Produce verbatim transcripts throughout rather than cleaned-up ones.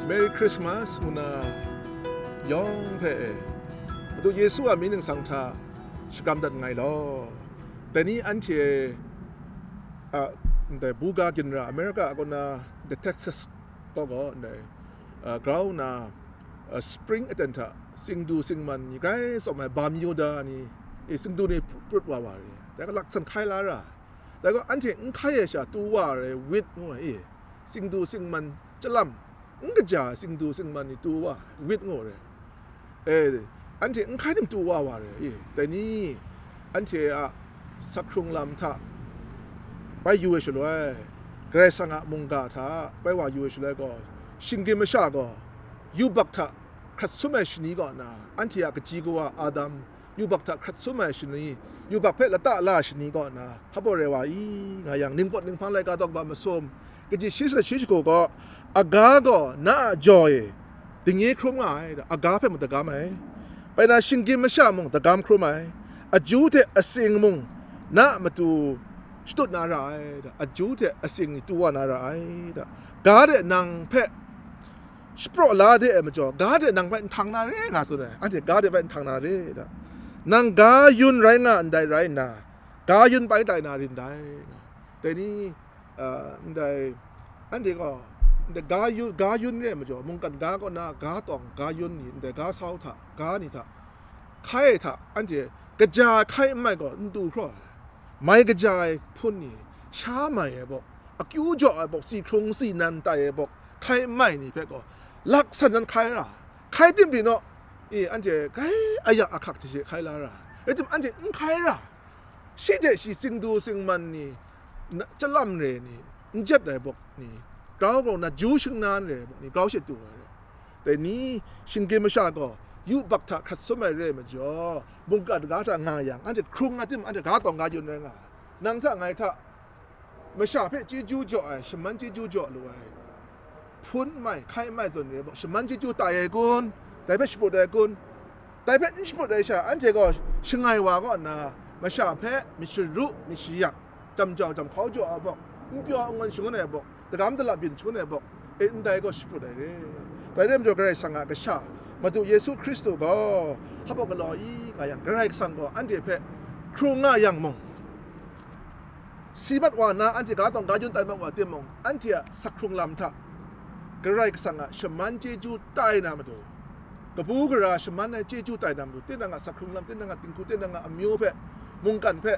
Merry Christmas ngu na yawng hpe e, Madu Yesu a mying ningsang hta shakram dat nngai law. Dai ni anhte a ndai buga ginra America a kaw na, the Texas kaw gaw ndai, a, grau na, a, spring aten hta singdu singman ni grai tsawm ai bam yu da ni, e, singdu ni prut wa wa re. Dai gaw laksan hkai la ra. Dai gaw anhte n hkai ai sha tu wa ai wit ngu ai, e, singdu singman chyalam n kaja ai singdu singman ni tu wa ai wit ngu ai. E, anhte n hkai tim tu wa wa ai, e, dai ni anhte a sakhkrung lam hta bai yu ai shaloi, Karai Kasang a mungga hta bai wa yu ai shaloi gaw, shinggyim masha gaw yubak hta hkrat sum ai shani kaw na, anhte a kaji kawa Adam, yubak hta hkrat sum ai shani, yubak hpe lata la ai shani kaw na, hpaw rai wa i, nga yang, ningpawt ninghpang laika daw kaba masum, kaji shi sanit shi shagu gaw, aga gaw na a jaw e dingnye hkrum nga ai, aga hpe mung dagam ai, bai na shinggyim masha mung dagam hkrum ai, aju hte atsing mung na a matu shatut na ra ai, aju hte atsing ni tu wa na ra ai, ga de nang hpe shapraw la de ai majaw, ga de nang bai nhtang na re nga tsun ai, anhte ga de bai nhtang na re da. Nang ga yun rai nga ndai rai nna, ga yun bai tai na rin dai. Dai ni, a, ndai, anhte gaw, ndai ga yun, ga yun re ai majaw, mungkan ga kaw na, ga tawng, ga yun ni, ndai ga sau hta, ga ni hta, hkai ai hta, anhte kaja ai hkai n mai gaw, n du hkraw ai, mai kaja ai hpun ni, sha mai ai bawk, akyu jaw ai bawk, si hkrung si nan tai ai bawk, hkai n mai ni hpe gaw, laksan nan hkai ra, hkai tim pyi naw, i, anhte grai ayak ahkak hte she hkai la ra, rai tim, anhte n hkai ra, shi hte shi singdu singman ni, na, chyalam re ni, n jet ai bawk ni, grau grau na, ju shingnan re ai bawk ni, grau she tu ai re. Dai ni, shinggyim masha gaw yubak hta hkrat sum ai re ai majaw, mungkan ga hta nga yang, anhte hkrung nga tim, anhte ga tawng ga yun rai nga ai. Nang hta ngai hta, masha hpe chyeju jaw ai, shaman chyeju jaw lu ai, hpun mai, hkai mai zawn re ai bawk, shaman chyeju tai ai kun? Dai hpe shaprut ai kun? Dai hpe n shaprut ai sha, anhte gaw shangai wa kaw nna, masha hpe myit sharu, myit shayak, jam jau jam hkau jaw ai bawk, n pyaw n ngawn shangun ai bawk, dagam dala byin shangun ai bawk, e, ndai gaw shaprut ai re. Dai re majaw Karai Kasang a Kasha, Madu Yesu Hkristu gaw hpaw galaw i nga yang, Karai Kasang gaw anhte hpe hkrung nga yang mung, si mat wa na, anhte ga tawng ga yun tai mat wa timung, anhte a sakhkrung lam hta Karai Kasang a shaman chyeju tai na matu, kabu gara shaman ai chyeju tai na matu, tinang a sakhkrung lam, tinang a dinghku, tinang a amyu hpe, mungkan hpe,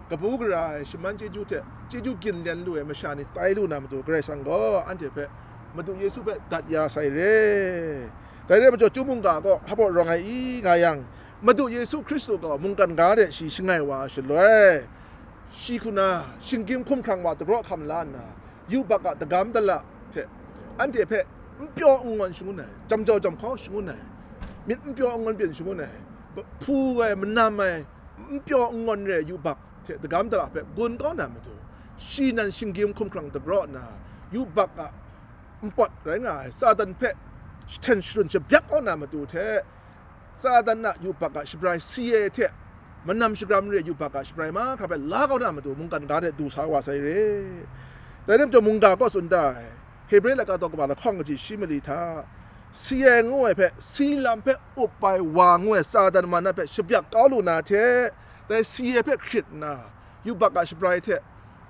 kabu gara ai shaman chyeju hte chyeju ginlen lu ai masha ni tai lu na matu, Karai Kasang gaw anhte hpe Madu Yesu hpe dat ya sai re. Dai re majaw, Chyum mungga gaw hpaw rawng ai i nga yang, Madu Yesu Hkristu gaw mungkan ga de shi shangai wa ai shaloi, shi hku na shinggyim hkumhkrang wa dagraw hkam la nna, yubak a dagam dala hte anhte hpe n pyaw n ngawn shangun ai, jam jau jam hkau shangun ai, myit n pyaw n ngawn byin shangun ai, hpu ai, manam ai, n pyaw n ngawn re ai yubak hte dagam dala hpe gun kau na matu, shi nan shinggyim hkumhkrang dagraw nna, yubak a npawt rai nga ai Satan hpe jahten sharun shabyak kau na matu hte, Satan a yubak a shabrai si ai hte manam shagram re ai yubak a shabrai mahkra hpe la kau na matu, mungkan ga de du sa wa sai re. Dai rai majaw, mungga gaw tsun da ai, Hebre laika daw kaba lahkawng kaji shi mali hta, si ai ngu ai hpe, si lam hpe up ai wa ngu ai Satan man na hpe shabyak kau lu na hte, dai si ai hpe hkrit nna, yubak a shabrai hte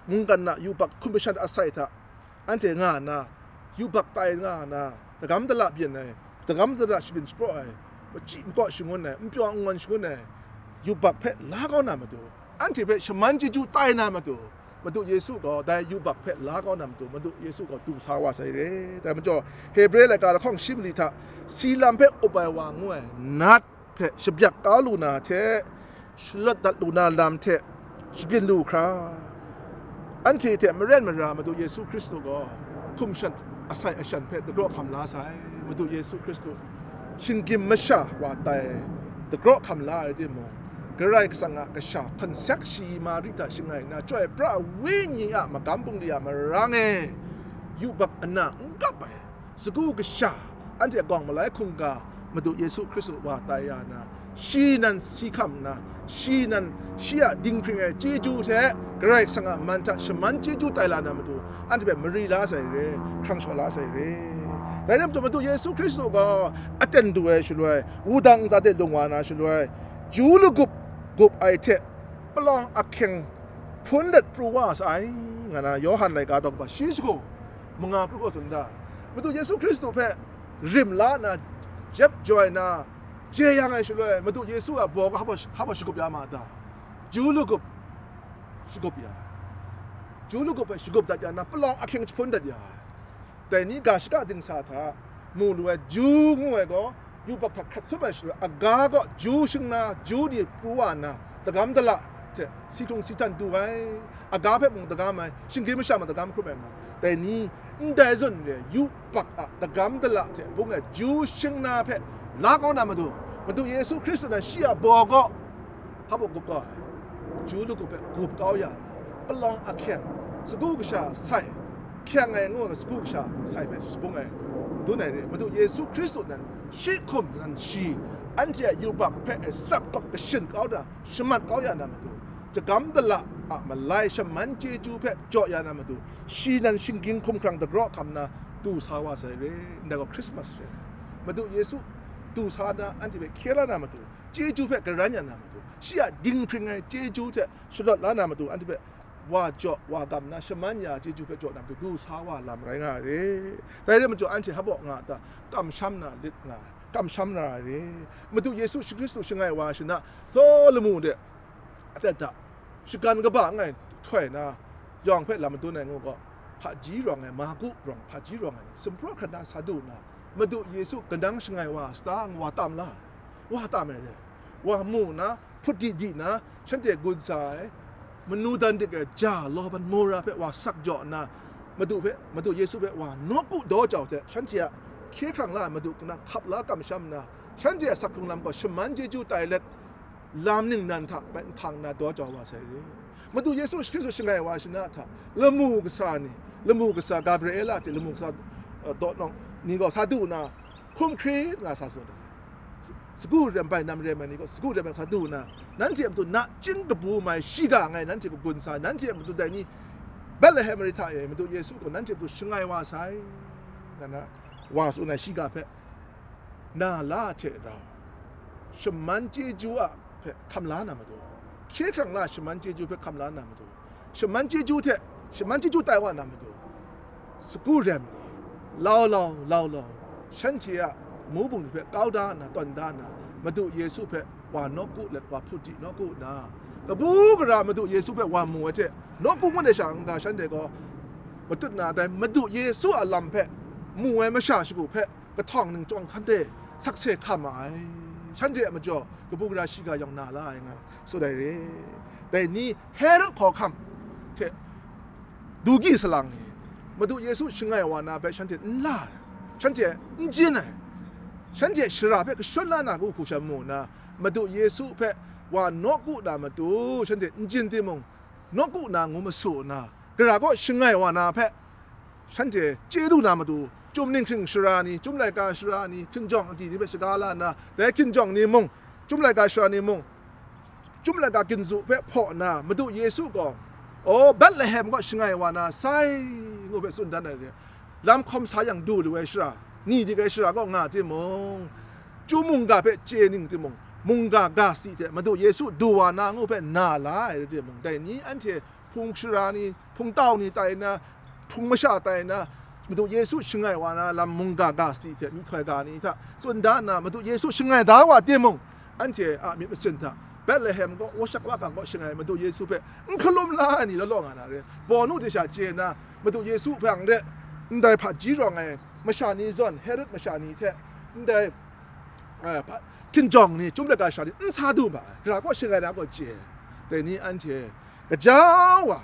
mungkan a yubak hkum mashan asai hta, anhte nga nna, yubak tai nga nna, dagam dala byin ai, dagam dala shabyin shapraw ai, machyi makaw shangun ai, n pyaw n ngawn shangun ai yubak hpe la kau na matu, anhte hpe shaman chyeju tai na matu, Madu Yesu gaw dai yubak hpe la kau na matu, Madu Yesu gaw du sa wa sai re. Dai majaw, Hebre laika lahkawng shi mali hta, si lam hpe up ai wa ngu ai nat hpe shabyak kau lu na hte, shalawt dat lu na lam hte shabyin lu hkra, anhte hte maren mara Madu Yesu Hkristu gaw hkum shan asai ashan hpe dagraw hkam la sai. Madu Yesu Hkristu shinggyim masha wa tai dagraw hkam la ai timung, Karai Kasang a Kasha hpang sek shi Mari hta shangai nna, Chyoi Pra Wenyi a magam bungli a marang e yubak ana n kap ai, sagu kasha, anhte gawng malai hkungga Madu Yesu Hkristu wa tai ya na, shi nan si hkam nna, shi nan shi a dinghpring ai chyeju hte Karai Kasang a man hta shaman chyeju tai la na matu, anhte hpe mari la sai re, hkrang shaw la sai re. Dai rai majaw, Madu Yesu Hkristu gaw aten du ai shaloi, wudang ntsa de lung wa na shaloi, ju lagup gup ai hte palawng ahkyeng hpun let pru wa sa ai, nga na Yawhan laika daw kaba shi shagu manga pru gaw tsun da. Madu Yesu Hkristu hpe rim la nna, jep joi nna, jeyang ai shaloi, Madu Yesu a baw gaw hpa, hpa shagup ya ma ta? Ju lagup shagup ya, ju lagup hpe shagup dat ya na, palawng ahkyeng jahpun dat ya ai. Dai ni ga shaka dingsa hta mu lu ai, ju ngu ai gaw, yubak hta hkrat sup ai shaloi, aga gaw ju shing na, ju ni pru wa nna, dagam dala hte si hkrung si htan du ai, aga hpe mung dagam ai, shinggyim masha mung dagam hkrum ai nga, dai ni ndai zawn re, yubak a dagam dala hte bung ai ju shing na hpe la kau na matu, Madu Yesu Hkristu nan shi a baw gaw hpa baw gup kau ai, ju lagup hpe gup kau ya nna, palawng ahkyeng, sagu kasha sai, hkyeng ai ngu ai sagu kasha sai hpe shabung ai, dun ai re, Madu Yesu Hkristu nan shi hkum nan shi, anhte a yubak hpe e tsap kawp kashin kau na, shamat kau ya na matu, dagam dala a malai shaman chyeju hpe jaw ya na matu, shi nan shinggyim hkumhkrang dagraw hkam na du sa wa sai re, ndai gaw Christmas re. Madu Yesu du sa na anhte hpe hkye la na matu, chyeju hpe garan ya na matu, shi a dinghpring ai chyeju hte shalawt la na matu, anhte hpe wa jaw, wa gam na shaman ya chyeju hpe jaw na matu, du sa wa lam rai nga ai re. Dai rai majaw, anhte hpa baw nga a ta? Kamsham na lit nga ai, kamsham na ra ai re. Madu Yesu Hkristu shangai wa shana, law lamu de aten hta shagan kaba ngai htoi na, yawng hpe lam madun ai ngu gaw, hpaji rawng ai, Marku rawng hpaji rawng ai ni sumpraw hkrat na sa du nna, Madu Yesu kanang shangai wa sata ngu wa tam la ai, wa tam ai re. Wa mu nna, hput di di nna, shanhte gun sa ai, manu dan dik ai ja Laban Mora hpe wa sak jaw nna, Madu hpe, Madu Yesu hpe wa nawku daw jau hte, shanhte a hkye hkrang la ai Madu kanang hkap la kamsham nna, shanhte a sak hkrung lam gaw shaman chyeju tai let, lam ningnan hta bai nhtang nna daw jau wa sai re. Madu Yesu Hkristu shangai wa shana hta, lamu kasa ni, lamu kasa Gabriela hte lamu kasa, uh, daw nawng ni gaw sa du nna, hkum hkrit nga sa tsun ai. Sagu rem bai nam rem ai ni gaw sagu rem ai sa du nna, nanhte a matu nachying kabu mai shiga ngai nanhte kagun sa, nanhte a matu dai ni Betlehem mare hta e Madu Yesu gaw nanhte a matu shangai wa sai, nga na wa tsun ai shiga hpe, na la hte rau, shaman chyeju a hpe hkam la na matu, hkye hkrang la shaman chyeju hpe hkam la na matu, shaman chyeju hte, shaman chyeju tai wa na matu, sagu rem ni, lau lau, lau lau, shanhte a mu bung ni hpe kau da nna, tawn da nna, Madu Yesu hpe wa nawku let, wa hput di nawku nna, kabu gara Madu Yesu hpe wa mu ai hte, nawku ngut ai sha n-ga shanhte gaw matut na dai Madu Yesu a lam hpe mu ai masha shagu hpe kahtawng ningchyawng hkan de sakse hkam ma ai. Shanhte a majaw kabu gara shiga yawng na la ai nga tsun ai re. Dai ni Herod hkawhkam hte Dugi salang ni Madu Yesu shangai wa na hpe shanhte n la ai, shanhte n jin ai, shanhte shara hpe kashun la na hku hku sha mu nna, Madu Yesu hpe wa nawku na matu shanhte n jin timung, nawku na ngu masu nna, gara kaw shangai wa na hpe shanhte chye lu na matu, chyum ninghkring shara ni, chyum laika shara ni, hkinjawng agyi ni hpe shaga la nna, dai hkinjawng ni mung, chyum laika shara ni mung, chyum laika ginzu hpe hpaw nna, Madu Yesu gaw, "Aw, Betlehem kaw shangai wa na sai," ngu hpe tsun dan ai re. Lam hkawm sa yang du lu ai shara, ni dik ai shara kaw nga timung, chyum mungga hpe chye ning timung, mungga ga si hte Madu Yesu du wa na ngu hpe na la ai rai timung, dai ni anhte hpung shara ni, hpung tau ni tai nna, hpung masha tai nna, Madu Yesu shangai wa na lam mungga ga sadi hte myihtoi ga ni hta tsun da nna, Madu Yesu shangai da wa timung, anhte a myit masin hta Betlehem kaw, wa shak wa kang kaw shangai Madu Yesu hpe n hkalum la ai ni law law nga na re. Bawnu de sha chye nna, Madu Yesu hpang de ndai hpaji rawng ai masha ni zawn, Herod masha ni hte ndai, eh, hpa-, hkinjawng ni, chyum laika shara ni n sa du ma ai, gara kaw shangai na kaw chye. Dai ni anhte gaja wa,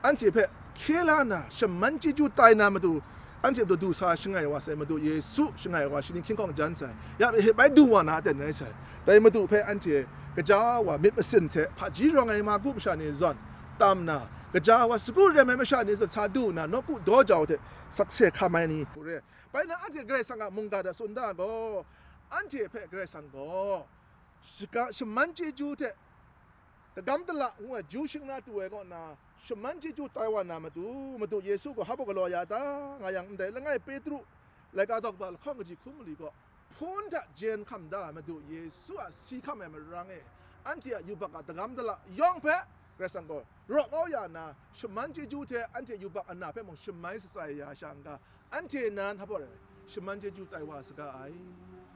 anhte hpe hkye la na, shaman chyeju tai na matu, anhte matu du sa shangai wa sai, Madu Yesu shangai wa, shaning hkying hkawng jan sai, ya hpe bai du wa na aten rai sai. Dai Madu hpe anhte gaja wa myit masin hte hpaji rawng ai Marku masha ni zawn tam na, gaja wa sagu rem ai masha ni zawn sa du na, nawku daw jau hte sakse hkam ai ni re. Bai na anhte Karai Kasang a mungga hta tsun da gaw, anhte hpe Karai Kasang gaw shaga, shaman chyeju hte dagam dala ngu ai ju shing na tu ai kaw na, shaman chyeju tai wa na matu, Madu Yesu gaw hpa baw galaw ya ta, nga yang ndai langai Petru Laika daw kaba lahkawng kaji hkum mali gaw, hpun hta jen hkam da ai Madu Yesu a si hkam ai marang e, anhte a yubak a dagam dala yawng hpe Karai Kasang gaw raw kau ya nna, shaman chyeju hte anhte yubak ana hpe mung shamai shatsai ya sha n-ga, anhte nan hpa rai, shaman chyeju tai wa saga ai,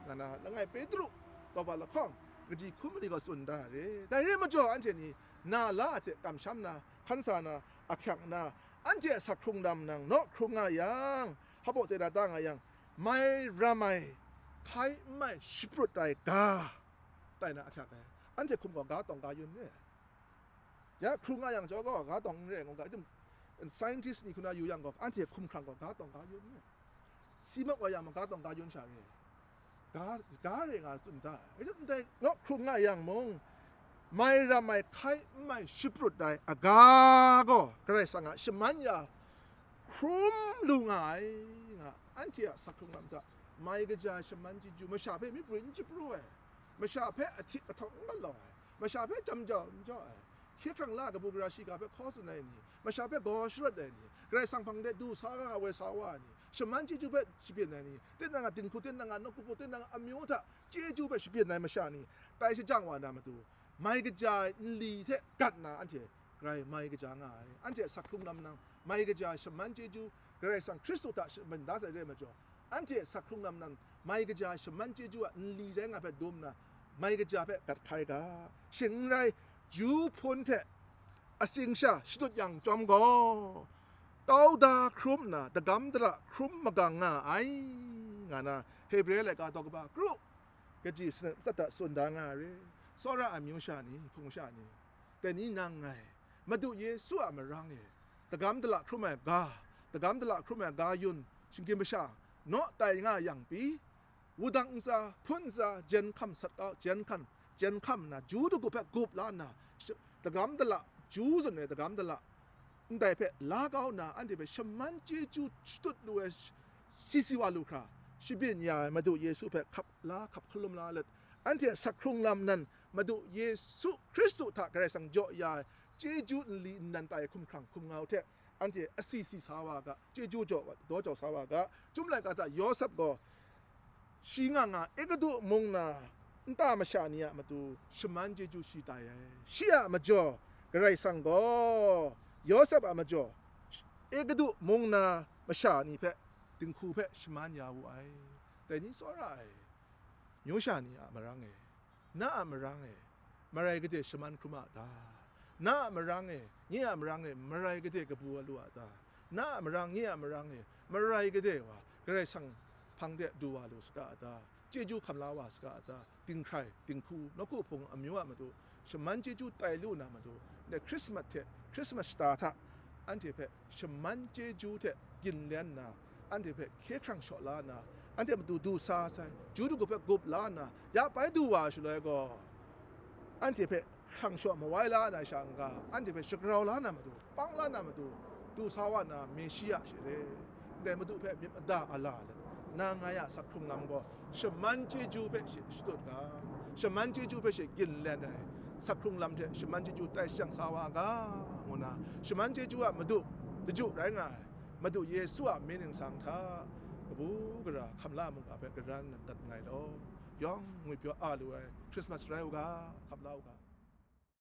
nga na, langai Petru daw kaba lahkawng kaji hkum mali gaw tsun da ai re. Dai re ai majaw, anhte ni na la a hte kamsham na, hkan sa na, ahkyak na, anhte a asak hkrung lam nang naw hkrung nga yang, hpa teng na ta nga yang, mai ram ai, hkai n mai shaprut ai ga, tai na ahkyak ai. Anhte hkum gaw ga tawng ga yun re. Ya hkrung nga yang chyawm gaw ga tawng n re, ngu ga, scientist ni hku na yu yang gaw, anhte hkum hkrang gaw ga tawng ga yun re. Si mak wa yang ma ga tawng ga yun sha re. Ga, ga re nga tsun da. Ndai naw hkrung nga yang mung, mai ram ai, hkai n mai shaprut ai aga gaw Karai Kasang a shaman ya hkrum lu nga ai, nga, anhte a asak hkrung lam hta mai kaja ai shaman chyeju, masha hpe myi prwi n chyapraw ai, masha hpe ahtik ahtawk n galaw ai, masha hpe jam jau n jau ai, hkye hkrang la ai kabu gara shiga hpe hkaw tsun ai ni, masha hpe gaw sharawt ai ni, Karai Kasang hpang de du sa ga woi sa wa ai ni, shaman chyeju hpe shabyin ai ni, tinang a dinghku, tinang a nawku, tinang a amyu hta chyeju hpe shabyin ai masha ni, tai shajang wa na matu, mai kaja ai nli hte gat na anhte grai mai kaja nga ai. Anhte a asak hkrung lam nang, mai kaja ai shaman chyeju, Karai Kasang Hkristu hta shaman da sai re ai majaw, anhte a asak hkrung lam nang, mai kaja ai shaman chyeju a nli rai nga hpe dum nna, mai kaja hpe gat hkai ga. Shing n rai, Ju hpun hte atsing sha shadut yang chyawm gaw, tau da hkrum nna, dagam dala hkrum magang nga ai, nga na, Hebre laika daw kaba kru kaji sanit matsat hta tsun da nga ai re. Tsawra ai amyu sha ni, hpung sha ni, dai ni nang ngai, Madu Yesu a marang e, dagam dala hkrum ai ga, dagam dala hkrum ai ga yun, shinggyim masha, naw tai nga yang pyi, wudang ntsa, hpun ntsa, jen hkam sat kau, jen hkan, jen hkam nna, Ju dagup hpe gup la nna, sh-, dagam dala, Ju zawn e dagam dala, ndai hpe la kau nna, anhte hpe shaman chyeju shadut lu ai, si si wa lu hkra, shabyin ya ai Madu Yesu hpe hkap la, hkap hkalum la let, anhte a asak hkrung lam nan, Madu Yesu Hkristu hta Karai Kasang jaw ya ai chyeju nli nnan tai hkum hkrang hkum ngau hte, anhte asi si sa wa ga, chyeju jaw wa, daw jau sa wa ga. Chyum laika hta Yawsep gaw shi nga nga Egutu mung na nta masha ni a matu shaman chyeju shi tai ai. Shi a majaw, Karai Kasang gaw Yawsep a majaw Egutu mung na masha ni hpe dinghku hpe shaman ya wu ai. Dai ni tsawra ai, amyu sha ni a marang e, na a marang e, marai gade shaman hkrum a ta? Na a marang e, nye a marang e, marai gade kabu a lu a ta? Na a marang, nye a marang e, marai gade wa Karai Kasang hpang de du wa lu saga a ta? Chyeju hkam la wa saga a ta? Dinghkrai, dinghku, nawku hpung amyu a matu shaman chyeju tai lu na matu, ndai Hkrismat hte Hkrismat shata hta anhte hpe shaman chyeju hte ginlen nna, anhte hpe hkye hkrang shaw la nna, anhte matu du sa sai, Ju dagup hpe gup la nna, ya bai du wa shaloi gaw, anhte hpe hkrang shaw mawai la na sha n-ga, anhte hpe shagrau la na matu, pang la na matu, du sa wa na Meshia she re. Ndai Madu hpe myit mada a la let, nang ngai a asak hkrung lam gaw shaman chyeju hpe she shadut ga, shaman chyeju hpe she ginlen ai, asak hkrung lam hte shaman chyeju tai shajang sa wa ga, ngu na, shaman chyeju a Madu, daju rai nga ai, Madu Yesu a myit ningsang hta, kabu gara hkam la mungga hpe garan dat nngai law, yawng ngwipyaw a lu ai Hkrismas rai u ga, hkap la u ga.